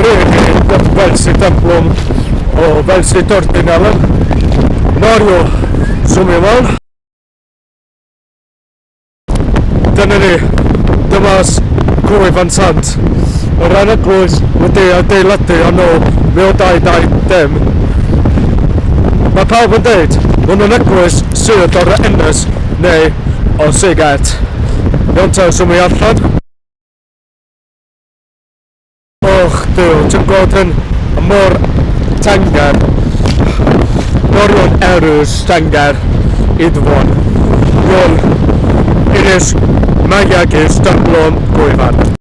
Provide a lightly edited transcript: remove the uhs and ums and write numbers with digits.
Régi Velsi templom, a Velsi történelem. Mario Zumimal. Dyna ni, dyma Clwyf Fan Sant. Yr rhan eglwys wedi adeiladu yn ôl 1220. Mae pawb yn deud, hwn yn eglwys sydd o'r ynys neu o Seagate. Iawn te, symud allan. Och Duw, ti'n gweld hyn mor tenger. Morion erys tenger idfon. Jól, Ynys Maiagis Templom Gwefan.